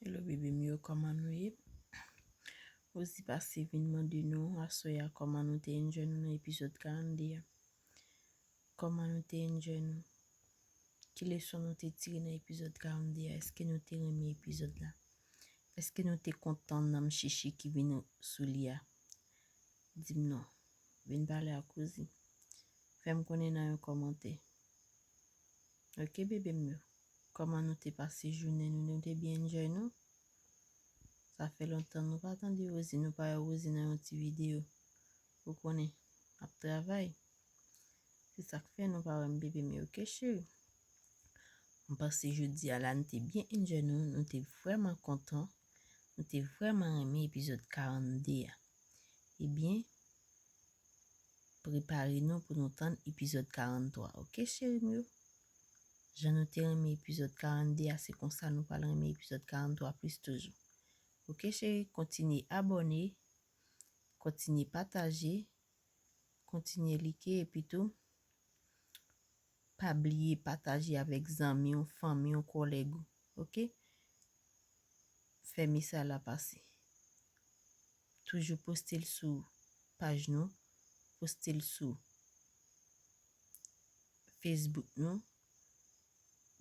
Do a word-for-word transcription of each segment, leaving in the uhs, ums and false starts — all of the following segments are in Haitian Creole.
Hello bebe m yo, kòman nou ye? Rosie pase vin mande nou aswè a kòman nou te enjoy nou nan epizòd karannde a. Kòman nou te enjoy nou? Ki leson nou te tire nan epizòd karannde a? Èske nou te renmen epizòd la? Èske nou te kontan nanm chichi ki vin sou li a? Di m non. Vin pale ak Rosie. Fè m konnen nan yon kòmantè. Ok bebe m yo. Kòman nou te pase jounen nou? Nou te byen enjoy nou? Sa fè lontan nou pa tande Rosie, nou pa wè Rosie nan yon ti videyo. Ou konnen, ap travay. Se sa k fè nou pa wè m bebe m yo, ok cheri? M panse jodi a la nou te byen enjoy nou, nou te vrèman kontan, nou te vrèman renmen epizòd karannde a. Ebyen, prepare nou pou nou tann epizòd karannntwa, ok cheri m yo? Jan nou te renmen epizòd karannde a, se konsa nou pral renmen epizòd karannntwa plis toujou. Ok cheri, kontinye abòne, kontinye pataje, kontinye like epi tou pa bliye pataje avèk zanmi w, fanmi w, kòlèg ou, ok? Fè mesaj la pase. Toujou poste l sou paj nou, poste l sou Facebook nou,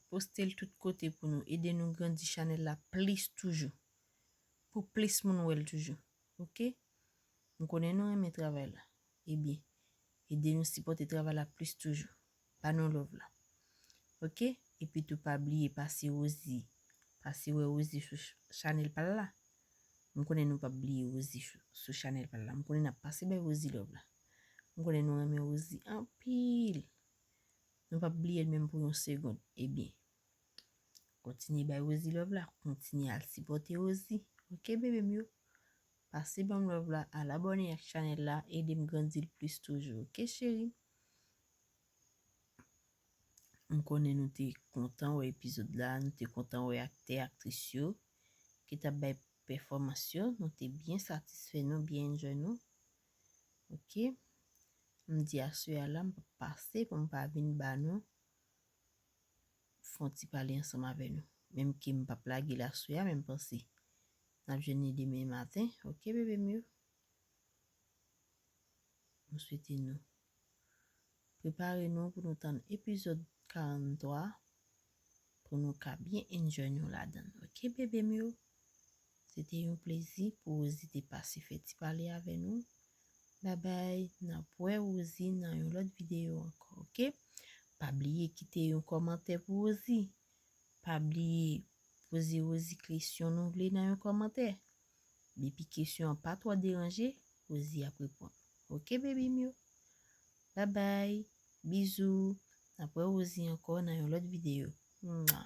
poste l tout kote pou nou ede nou grandi chanèl la plis toujou. Pou plis moun wè l toujou. Ok? M konnen nou renmen travay la. Ebyen, ede nou sipòte travay la plis toujou. Ba nou love la. Ok? Epi tou pa bliye pase Rosie. Pase wè Rosie sou ch- chanèl pa l la. M konnen nou p ap bliye Rosie sou, sou chanèl pa l la. M konnen n ap pase bay Rosie love la. M konnen nou renmen Rosie anpil. Nou p ap bliye l menm pou yon segonn. Ebyen, kontinye bay Rosie love la, kontinye al sipòte Rosie. Ok bebe m yo? Pase ban m love la, al abòne ak chanèl la, ede m grandi l plis toujou. Ok cheri? M konnen nou te kontan wè epizòd la, nou te kontan wè aktè, aktris yo ki t ap bay pèfòmans yo, nou te byen satisfè, nou byen enjoy nou. Ok? M di aswè a la, m p ap pase pou m pa vin ba nou fè yon ti pale ansanm avè nou. Menm ke m p ap lage l aswè a, men m panse n ap jwenn li demen maten. Ok bebe m yo? M swete nou prepare nou pou nou tann epizòd karannntwa pou nou ka byen enjoy nou ladan l. Ok bebe m yo? Se te yon plezi pou Rosie te pase fè ti pale avè nou. Babay, n ap wè Rosie nan yon lòt videyo ankò, ok? Pa bliye kite yon kòmantè pou Rosie. Pa bliye poze Rosie kesyon nou vle nan yon kòmantè. Depi kesyon an pa twò deranje, Rosie ap reponn. Ok bebe m yo? Babay, bizou. N ap wè Rosie ankò nan yon lòt videyo. Mwa.